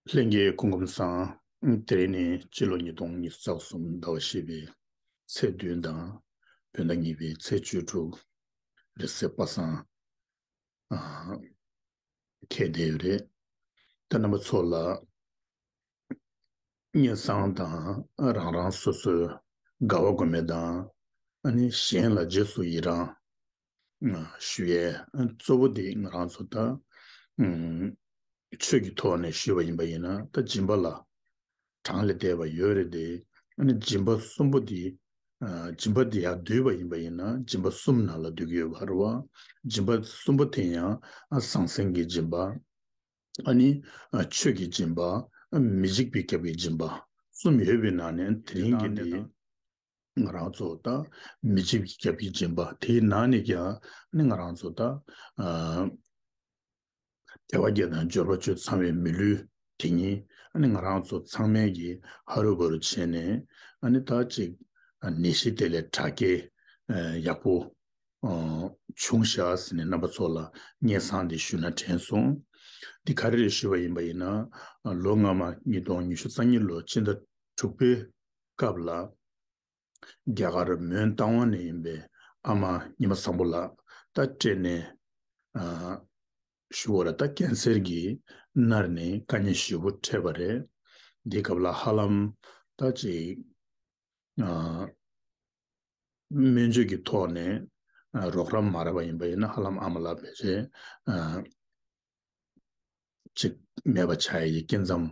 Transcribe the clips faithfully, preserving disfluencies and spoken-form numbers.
ལྷན་རྒྱས་སྐུ་ཁམས་བཟང་། དེ་རིང་ནི་སྤྱི་ལོ་ཉིས་སྟོང་ཉི་ཤུ་རྩ་གསུམ་ཟླ་བ་བཞི་པའི་ཚེས་བདུན་དང་། བོད་ཟླ་གཉིས་པའི་ཚེས་བཅུ་དྲུག་རེས་གཟའ་པ་སངས། ཨ། འཁེལ་བསྡད་ཡོད་རེད། ད་རྣམ་པ་ཚོ་ལ་སྙན་སེང་དང་རང་རང་སོ་སོའི་དགའ་བ་དགོས་མེད་དང་། ཨ་ནི་གཞན་ལ་རྗེས་སུ་ཡི་རང་ཞུ་ཡས་གཙོ་བོ་དེ་ང་རང་ཚོ་ད་ཨམ་ཆོས་ཀྱི་ཐོག་ནས་ཞུས་པ་ཡིན་པ་ཡིན་ན། ད་སྦྱིན་པ་ལ་གྲངས་ལས་འདས་པ་ཡོད་རེད་དེ། ཨ་ནི་སྦྱིན་པ་གསུམ་པོ་དེ། ཨ། སྦྱིན་པ་དེ་ཡར་བསྡུས་པ་ཡིན་པ་ཡིན་ན་སྦྱིན་པ་གསུམ་ནང་ལ་འདུས་ཀྱི་ཡོད་པ་རེད་བ། སྦྱིན་པ་གསུམ་པོ་དེ་ཡང་། ཨ། ཟང་ཟིང་གི་སྦྱིན་པ། ཨ་ནི། ཨ། ཆོས་ཀྱི་སྦྱིན་པ། ཨ། མི་འཇིགས་པའི་སྐྱབས་ཀྱི་སྦྱིན་པ། གསུམ་ཡོད་པའི་ནང་ནས་དེ་རིང་གི་འདི། ང་རང་ཚོ་ད་མི་འཇིགས་པའི་སྐྱབས་ཀྱི་སྦྱིན་པ་དེའི་ནང་ནས་ཀྱང་ནི་ང་རང་ཚོ་ད། ཨ། དལ་བ་བརྒྱད་དང་འབྱོར་པ་བཅུ་ཚང་བའི་མི་ལུས་དེ་ཉིད། ཨ་ནི་ང་རང་ཚོ་ཚང་མས་ཀྱིས་ཧ་རུ་བ་རུ་བྱས་ནས། ཨ་ནི་ད་ཅིག་ནད་གཞི་དེ་ལས་དྲག་སྐྱེད་ཡག་པོ་བྱུང་ཤག་ཟེར་ནས་རྣམ་པ་ཚོ་ལ་སྙན་སེང་དེ་ཞུས་ན་དྲན་སོང་། འདི་ག་རེ་རེད་ཞུས་པ་ཡིན་པ་ཡིན་ན། ལོ་སྔ་མ་ཉིས་སྟོང་ཉི་ཤུ་རྩ་གཉིས་ལོ་ཕྱི་ཟླ་དྲུག་པའི་སྐབས་ལ། རྒྱ་གར་མོན་རྟ་དབང་ནས་ཡིན་པའི་ཨ་མ་ཉི་མ་བཟང་པོ་ལགས་ད་སྤྲད་ནས། ཨ། ཞུ་བ་ལ་ད་ཀན་སར་གྱིས་མནར་ནས་དཀའ་ངལ་ཞེ་པོ་འཕྲད་པ་རེད། འདི་སྐབས་ལ་ཧ་ལམ་ད་ཅིག་ཨ། སྨན་བཅོས་ཀྱི་ཐོག་ནས། ཨ། རོགས་རམ་མ་རག་པ་ཡིན་པ་ཡིན་ན་ཧ་ལམ་ཨ་མ་ལགས་ཕལ་ཆེར། ཨ། ཅིག་མེད་པ་ཆགས་ཡས་ཀྱི་སྐྱེ་མཚམས་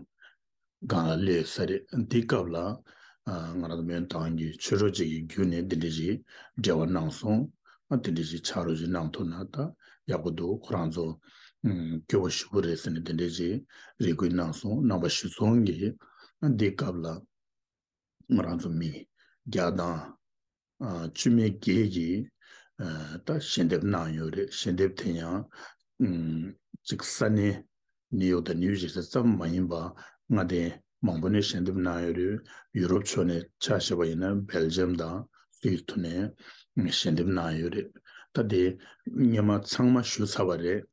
སྒང་ལ་སླེབས་ས་རེད། འདི་སྐབས་ལ། ཨ། ང་རང་ཚོ་མོན་རྟ་དབང་གི་ཆོས་གྲོགས་ཅིག་གི་བརྒྱུད་ནས་འདི་འདྲ་ཞིག་འབྲེལ་བ་གནང་སོང་། ཨ། འདི་འདྲ་ཞིག་ཕྱག་རོགས་ཅིག་གནང་ཐུབ་ན་ད་ཡག་པོ་འདུག་ཁོ་རང་ཚོ། ཨུམ། སྐྱོ་པོ་ཞེ་པོ་རེད་ཟེར་ནས་འདི་འདྲ་ཞིག་རེ་སྐུལ་གནང་སོང་། གནང་བ་ཞུས་སོང་གི། ཨ། འདི་སྐབས་ལ་ང་རང་ཚོ་མི་བརྒྱ་དང་། ཨ། བཅུ་མེད་བརྒྱད་ཀྱིས། ཨ། ད་ཞལ་འདེབས་གནང་ཡོད་རེད། ཞལ་འདེབས་དེ་ཡང་། ཨུམ། གཅིག་ས་གནས་ནིའུ་ཡོག་དང་ནིའུ་ཇར་སི་ཙམ་མ་ཡིན་པ་མངའ་སྡེ་མང་པོ་ནས་ཞལ་འདེབས་གནང་ཡོད་རེད། ཡུ་རོབ་ཕྱོགས་ནས་ཆ་བཞག་པ་ཡིན་ན་སྦེལ་ཇམ་དང་སུད་སི་ནས་ཞལ་འདེབས་གནང་ཡོད་རེད། ད་དེ་སྔོན་མ་ཚང་མ་ཞུས་ཚར་བ་རེད།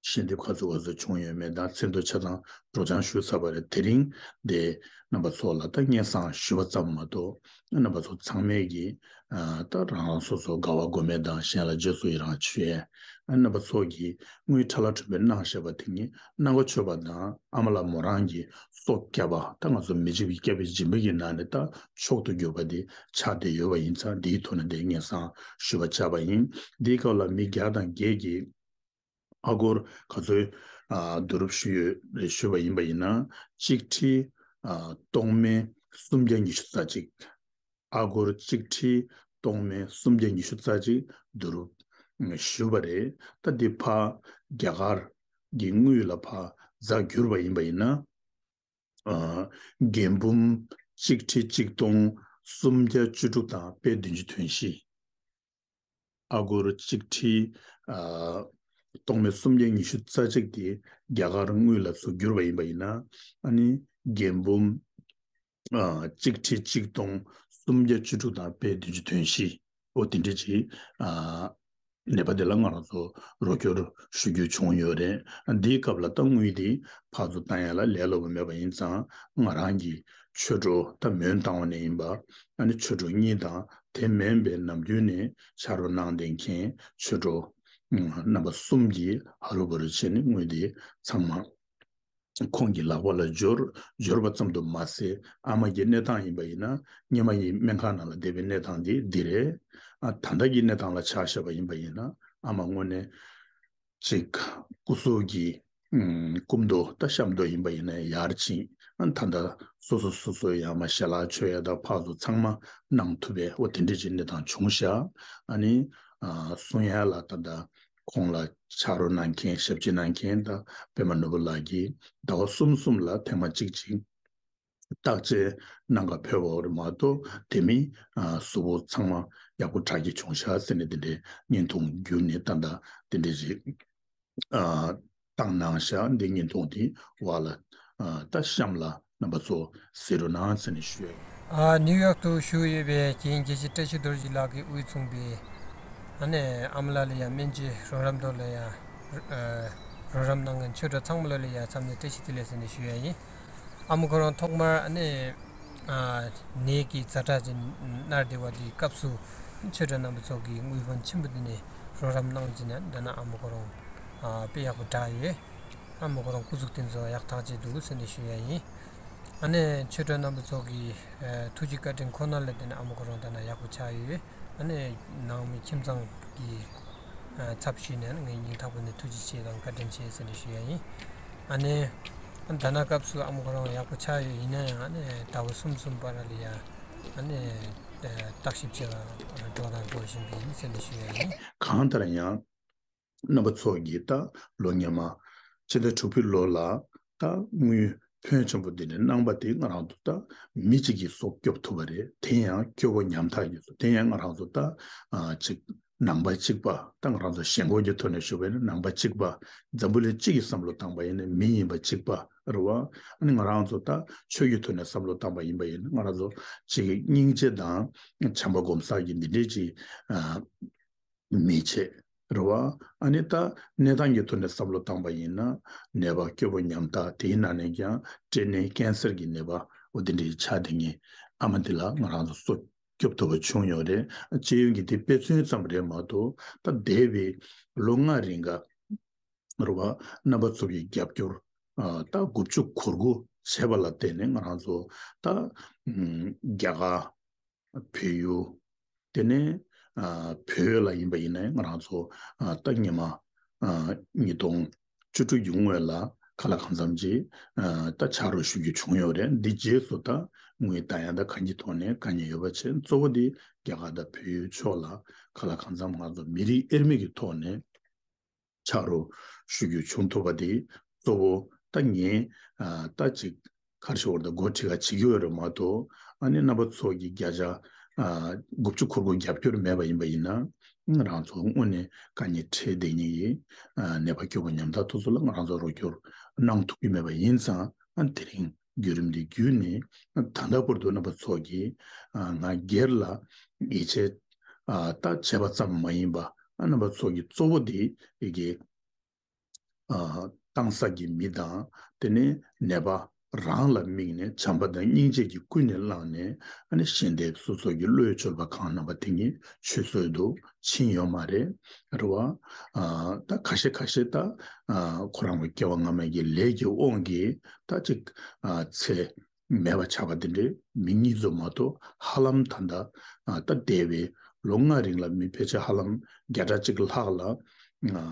ཞལ་འདེབས་ག་ཚོད་ག་ཚོད་བྱུང་ཡོད་མེད་དང་མཚན་ཐོ་ཆ་ཚང་སྒྲོག་སྦྱང་ཞུས་ཚར་བ་རེད། དེ་རིང་དེ་རྣམ་པ་ཚོ་ལ་ད་སྙན་སེང་ཞུས་པ་ཙམ་མ་གཏོགས། རྣམ་པ་ཚོ་ཚང་མས་ཀྱིས། ཨ། ད་རང་རང་སོ་སོ་དགའ་བ་དགོས་མེད་དང་གཞན་ལ་རྗེས་སུ་ཡི་རང་ཞུ་ཡས། ཨ། རྣམ་པ་ཚོ་གིས་དངུལ་ཁྲ་ལ་ཁྲོམ་པའི་གནང་བཞག་པ་དེ་ཉིད་གནང་ག་ཆོད་པ་དང་ཨ་མ་ལགས་མོ་རང་གི་སྲོག་བསྐྱབས་པ། ད་ང་ཚོ་མི་འཇིགས་པའི་སྐྱབས་པའི་སྦྱིན་པ་གི་ནང་ནས་ད་མཆོག་ཏུ་གྱུར་པ་དེ་ཆགས་བསྡད་ཡོད་པ་ཡིན་ཙང་འདིའི་ཐོག་ནས་དེ་སྙན་སེང་ཞུ་བར་བཅར་བ་ཡིན། འདིའི་སྐབས་ལ་མི་བརྒྱ་དང་བརྒྱད་ཀྱིས། ཨ་སྒོར་ག་ཚོད། ཨ། བསྡུ་རུབ་ཞུས་ཡོད་རེད་ཞུས་པ་ཡིན་པ་ཡིན་ན། གཅིག་ཁྲི། ཨ། སྟོང་མེད་སུམ་བརྒྱ་ཉི་ཤུ་རྩ་གཅིག་ཨ་སྒོར་གཅིག་ཁྲི་སྟོང་མེད་སུམ་བརྒྱ་ཉི་ཤུ་རྩ་གཅིག་བསྡུ་རུབ་ཞུས་པ་རེད། ད་འདི་ཕར་རྒྱ་གར་གྱི་དངུལ་ལ་ཕར་འཛར་གྱུར་པ་ཡིན་པ་ཡིན་ན། ཨ། འགན་འབུམ་གཅིག་ཁྲི་གཅིག་སྟོང་སུམ་བརྒྱ་བཅུ་དྲུག་དང་པད་བདུན་ཅུ་དོན་བཞི། ཨ་སྒོར་གཅིག་ཁྲི། ཨ། སྟོང་མེད་སུམ་བརྒྱ་ཉི་ཤུ་རྩ་གཅིག་དེ་རྒྱ་གར་དངུལ་ལ་ཚུར་བསྒྱུར་བ་ཡིན་པ་ཡིན་ན། ཨ་ནི་འགན་འབུམ། ཨ། གཅིག་ཁྲི་གཅིག་སྟོང་སུམ་བརྒྱ་བཅུ་དྲུག་དང་པད་བདུན་ཅུ་དོན་བཞི། ཨོ་དེ་འདྲ་ཅིག་ཨ། ནད་པ་དེ་ལ་ང་རང་ཚོ་རོགས་སྐྱོར་ཞུ་རྒྱུ་བྱུང་ཡོད་རེད། འདིའི་སྐབས་ལ་ད་དངུལ་དེ་ཕར་ཚུར་བཏང་ཡ་ལ་ལས་སླ་པོ་མེད་པ་ཡིན་ཙང་། ང་རང་གི་ཆོས་གྲོགས་ད་མོན་རྟ་དབང་ནས་ཡིན་པ། ཨ་ནི་ཆོས་གྲོགས་གཉིས་དང་དེ་མིན་པའི་ནམ་རྒྱུན་ནས་ཕྱག་རོགས་གནང་བསྡད་མཁན་ཆོས་གྲོགས་རྣམ་པ་གསུམ་གྱིས་ཧ་རུ་བ་རུ་བྱས་ནས་དངུལ་དེ་ཚང་མ་ཁོང་གི་ལག་པ་ལ་འབྱོར། འབྱོར་བ་ཙམ་དུ་མ་ཟད། ཨ་མ་གི་གནས་སྟངས་ཡིན་པ་ཡིན་ན། སྔོན་མ་ཡི་སྨན་ཁང་ནང་ལ་བསྡད་པའི་གནས་སྟངས་དེ་འདི་རེད། ཨ། ད་ལྟ་གི་གནས་སྟངས་ལ་ཆ་བཞག་པ་ཡིན་པ་ཡིན་ན། ཨ་མ་དངོས་གནས་ཅིག་སྐུ་གཟུགས་ཀྱི་ཨུམ། སྐུ་མདོག་ད་གཤམ་མདོག་ཡིན་པ་ཡིན་ན་ཡར་ཕྱིན། ཨ། ད་ལྟ་སོ་སོ་སོ་སོའི་ཡང་མ་ཞལ་ལག་མཆོད་ཡ་དང་ཕར་ཚུར་ཚང་མ་གནང་ཐུབ་པའི་འོ་དེ་འདྲ་ཅིག་གནས་སྟངས་བྱུང་ཤག་ཨ་ནི། ཨ། གསུང་ཡ་ལ་ད་ལྟ་ཁོང་ལ་ཕྱག་རོགས་གནང་མཁན། ཞབས་ཕྱི་གནང་མཁན་ད་པད་མ་ནོར་བུ་ལགས་ཀྱིས་ཟླ་བ་གསུམ་གསུམ་ལ་ཐེངས་མ་གཅིག་ཅིག་བརྟག་དཔྱད་གནང་ག་ཕེབས་པ་རེད་མ་གཏོགས། དེ་མིན། ཨ། གཟུགས་པོ་ཚང་མ་ཡག་པོ་དྲག་སྐྱེད་བྱུང་ཤག་ཟེར་ནས་དེ་འདྲའི་བརྙན་ཐུང་བརྒྱུད་ནས་ད་ལྟ་དེ་འདྲའི་ཞིག་ཨ། བཏང་གནང་ཤག་འདི་བརྙན་ཐུང་དེ་འོག་ལ། ཨ། ད་གཤམ་ལ་རྣམ་པ་ཚོ་གཟིགས་རོགས་གནང་ཟེར་ནས་ཞུ་ཡ་ཡིན། ཨ། ནིའུ་ཡོག་ཏུ་བཞུགས་ཡོད་པའི་རྒན་དགེ་བཤེས་བཀྲ་ཤིས་རྡོ་རྗེ་ལགས་ཀྱིས་དབུས་ཚོང་པའི། ཨ་ནི་ཨ་མ་ལགས་ལ་ཡང་སྨན་བཅོས་རོགས་རམ་ཐོག་ལ་ཡང་། ཨ། རོགས་རམ་གནང་མཁན་ཆོས་གྲོགས་ཚང་མ་ལོ་ལ་ཡ་འཚམས་འདྲི་བཀྲ་ཤིས་བདེ་ལེགས་ཟེར་ནས་ཞུ་ཡ་ཡིན། ཨ་མ་ཁོ་རང་ཐོག་མར་ཨ་ནི་ཨ་ནད་ཀྱི་ཛ་དྲག་ཅིག་མནར་བསྡད་པ་དེའི་སྐབས་སུ་ཆོས་གྲོགས་རྣམ་པ་ཚོ་གིས་དངུལ་ཕོན་ཆེན་པོ་འདི་ནས་རོགས་རམ་གནང་བྱས་ནས་འདི་ན་ཨ་མ་ཁོ་རང་ཨ་དཔེ་ཡག་པོ་དྲག་ཡོད། ཨ་མ་ཁོ་རང་སྐུ་གཟུགས་དེ་ཚོ་ཡག་ཐག་ཆོད་འདུག་ཟེར་ནས་ཞུ་ཡ་ཡིན། ཨ་ནི་ཆོས་གྲོགས་རྣམ་པ་ཚོ་གི་ཨ་ཐུགས་རྗེ་བཀའ་དྲིན་ཁོ་ན་ལ་བརྟེན་ནས་ཨ་མ་ཁོ་རང་ད་ན་ཡག་པོ་ཆགས་ཡོད། ཨ་ནི་ནང་མི་ཁྱིམ་ཚང་གི་ཨ་ཚབ་ཞུས་ནས་ངས་སྙིང་ཐག་པ་ནས་ཐུགས་རྗེ་ཆེ་དང་བཀའ་དྲིན་ཆེ་ཟེར་ནས་ཞུ་ཡ་ཡིན། ཨ་ནི་ད་ན་སྐབས་སུ་ཨ་མ་ཁོ་རང་ཡག་པོ་ཆགས་ཡོད། ཡིན་ན་ཡང་ཨ་ནི་ཟླ་བ་གསུམ་གསུམ་བར་ལ་ཡ་ཨ་ནི་བརྟག་ཞིབ་བྱེད་ལ་འགྲོ་དང་འགྲོ་བཞིན་པ་ཡིན་ཟེར་ནས་ཞུ་ཡ་ཡིན། གང་ལྟར་ཡང་། རྣམ་པ་ཚོ་གིས་ད་ལོ་སྔོན་མ་ཕྱི་ཟླ་དྲུག་པའི་ལོ་ལ་ད་དངུལ་ཕོན་ཆེན་པོ་འདི་འདྲ་གནང་པ་དེ་ང་རང་ཚོ་ད་མི་གཅིག་གིས་སྲོག་སྐྱོབ་ཐུབ་པ་རེད། དེ་ཡང་སྐྱོ་པོ་ཉམ་ཐག་ཡིན་སོང་། དེ་ཡང་ང་རང་ཚོ་ད་ཨ་ཅིག་ནང་པ་གཅིག་པ། ད་ང་རང་ཚོ་ཞེན་ཁོག་གི་ཐོག་ནས་ཞུ་བ་ཡིན་ན་ནང་པ་གཅིག་པ། འཛམ་བུ་གླིང་སྤྱི་གི་བསམ་བློ་བཏང་པ་ཡིན་ན་མི་ཡིན་པ་གཅིག་པ་རེད་བ། ཨ་ནི་ང་རང་ཚོ་ད་ཆོས་ཀྱི་ཐོག་ནས་བསམ་བློ་བཏང་པ་ཡིན་པ་ཡིན་ན་ང་རང་ཚོ་ཅིག་སྙིང་རྗེ་དང་བྱམས་པ་སྒོམ་ས་གི་འདི་འདྲའི་ཅིག་ཨ། མི་བྱེད་རེད་བ། ཨ་ནི་ད་གནས་སྟངས་ཀྱི་ཐོག་ནས་བསམ་བློ་བཏང་པ་ཡིན་ན་ནད་པ་སྐྱོ་པོ་ཉམ་ཐག་དེའི་ནང་ནས་ཀྱང་སྐྲན་ནད་ཀན་སར་གྱི་ནད་པ་འོ་དེ་འདྲའི་ཆགས་བསྡད་མཁན་ཨ་མ་འདི་ལ་ང་རང་ཚོ་སྲོག་སྐྱོབ་ཐུབ་པ་བྱུང་ཡོད་རེད། སྤྱི་ཡོངས་ཀྱི་དེ་དཔེ་མཚོན་ཙམ་རེད་མ་གཏོགས་ད་འདས་པའི་ལོ་ལྔ་རིང་ག་རེད་བ། རྣམ་པ་ཚོ་གི་རྒྱབ་སྐྱོར་ཨ་ད་དགུ་བཅུ་གོ་དགུ་བྱས་པ་ལ་བརྟེན་ནས་ང་རང་ཚོ་ད་ཨམ་རྒྱ་གར། བལ་ཡུལ། དེ་ནས་ཨ་བལ་ཡུལ་ལ་ཡིན་པ་ཡིན་ན་ང་རང་ཚོ་ཨ་ད་ཉི་མ་ཨ་ཉིས་སྟོང་བཅུ་དྲུག་གི་སྔོན་ལ་ག་ལ་གང་འཚམ་ཅིག་ཨ་ད་ཕྱག་རོགས་ཞུ་རྒྱུ་བྱུང་ཡོད་རེད། འདི་རྗེས་སུ་ད་དངུལ་ད་ཡང་ད་གང་གི་ཐོག་ནས་དཀའ་ངལ་ཡོད་པ་བྱས། གཙོ་བོ་འདི་རྒྱ་གར་དང་བལ་ཡུལ་ཕྱོགས་ལ་ག་ལ་གང་འཚམ་ང་ཚོ་མི་རིགས་དབྱེར་མེད་ཀྱི་ཐོག་ནས་ཕྱག་རོགས་ཞུ་རྒྱུ་བྱུང་ཐུབ་པ་དེ་གཙོ་བོ་ད་ངས་ཨ་ད་ཅིག་ག་རེ་ཞུ་དགོས་རེད། ད་འགོ་ཁྲིད་ཁ་བྱེད་ཀྱི་ཡོད་རེད་མ་གཏོགས། ཨ་ནི་རྣམ་པ་ཚོ་གི་བརྒྱ་ཆ་ཨ་དགུ་བཅུ་གོ་དགུ་རྒྱབ་སྐྱོར་མེད་པ་ཡིན་པ་ཡིན་ན་ང་རང་ཚོ་དངོས་གནས་དཀའ་ངལ་འཕྲད་བསྡད་མཁན་གྱི་ཨ་ནད་པ་སྐྱོ་པོ་ཉམ་ཐག་དེ་ཚོ་ལ་ང་རང་ཚོ་རོགས་སྐྱོར་གནང་ཐུབ་ཀྱི་མེད་པ་ཡིན་ཙང་། ཨ་དེ་རིང་བརྒྱུད་རིམ་འདི་བརྒྱུད་ནས་ད་ལྟ་བར་དུ་རྣམ་པ་ཚོ་གིས་ཨ་ང་སྒེར་ལ་ཡིད་ཆེས་ཨ་ད་བྱས་པ་ཙམ་མ་ཡིན་པ། ཨ་རྣམ་པ་ཚོ་གི་གཙོ་བོ་དེ་ཡི་གེ་ཨ་བཏང་ས་གི་མི་དང་། དེ་ནས་ནད་པ་རང་ལ་དམིགས་ནས་བྱམས་པ་དང་སྙིང་རྗེ་གིས་ཀུན་ནས་བསླངས་ནས། ཨ་ནི་ཞལ་འདེབས་སོ་སོ་གི་བློས་བཅོལ་བ་གང་རྣམ་པ་དེ་ཉིད་ཆུད་ཟོས་དུ་ཕྱིན་ཡོད་མ་རེད། རེད་བ། ཨ་ད་ཁ་ཤས་ཁ་ཤས་ད་ཨ་ཁོ་རང་གི་སྐྱེ་བ་སྔ་མའི་གི་ལས་ཀྱི་དབང་གིས་ད་ཅིག་ཨ་ཚེ་མེད་པ་ཆགས་པ་དེ་འདྲའི་མི་གཉིས་ཚོ་མ་གཏོགས། ཧ་ལམ་ད་ལྟ་ཨ་ད་འདས་པའི་ལོ་ལྔ་རིང་ལ་མི་ཕལ་ཆེར་ཧ་ལམ་བརྒྱ་ཕྲག་གཅིག་ལྷག་ལ་ཨ་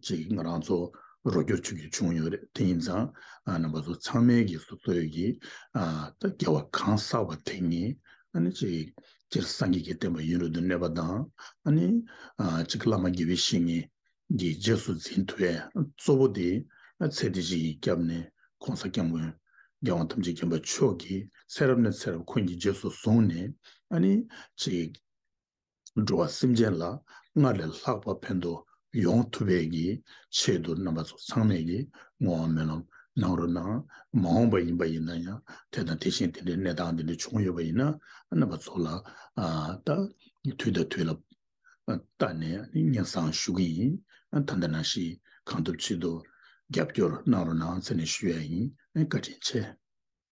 ཅིག་ང་རང་ཚོ་རོགས་སྐྱོར་བྱེད་རྒྱུ་བྱུང་ཡོད་རེད། དེ་ཡིན་ཙང་ཨ་རྣམ་པ་ཚོ་ཚང་མས་ཀྱི་སོ་སོའི་གི་ཨ་ད་སྐྱེ་བ་གང་བསགས་པ་དེ་ཉིད་ཨ་ནི་ཅིག་སྤྱིར་སངས་རྒྱས་ཀྱི་བསྟན་པ་ཡུན་རིང་དུ་གནས་པ་དང་། ཨ་ནི་ཨ་ཅིག་བླ་མ་དགེ་བའི་བཤེས་གཉེན་གྱིས་རྗེས་སུ་འཛིན་ཐུབ་པའི་གཙོ་བོ་དེ་ཨ་ཚེ་འདི་ཕྱི་ཡི་སྐྱབས་གནས་གོང་ས་སྐྱབས་མགོན་རྒྱལ་དབང་ཐམས་ཅད་མཁྱེན་པ་མཆོག་གིས་ཚེ་རབས་ནས་ཚེ་རབས་ཁོང་གིས་རྗེས་སུ་བཟུང་ནས། ཨ་ནི་ཅིག་འགྲོ་བ་སེམས་ཅན་ལ་སྔར་ལས་ལྷག་པ་ཕན་ཐོགས་ཡོང་ཐུབ་པའི་གི་ཆེད་དུ་རྣམ་པ་ཚོ་ཚང་མས་ཀྱི་བསྔོ་བ་སྨོན་ལམ་གནང་རོགས་གནང་། མ་འོངས་པ་ཡིན་པ་ཡིན་ན་ཡང་དེ་དང་དེ་བཞིན་དེ་འདྲའི་གནས་སྟངས་དེ་འདྲ་བྱུང་ཡོད་པ་ཡིན་ན་རྣམ་པ་ཚོ་ལ་ཨ་ད་དུས་དང་དུས་ལ་ཨ་བལྟས་ནས་སྙན་སེང་ཞུ་གི་ཡིན། ཨ་ད་ལྟ་ནང་བཞིན་གང་ཐུབ་ཅི་ཐུབ་རྒྱབ་སྐྱོར་གནང་རོགས་གནང་ཟེར་ནས་ཞུ་ཡ་ཡིན། ཨ་བཀའ་དྲིན་ཆེ།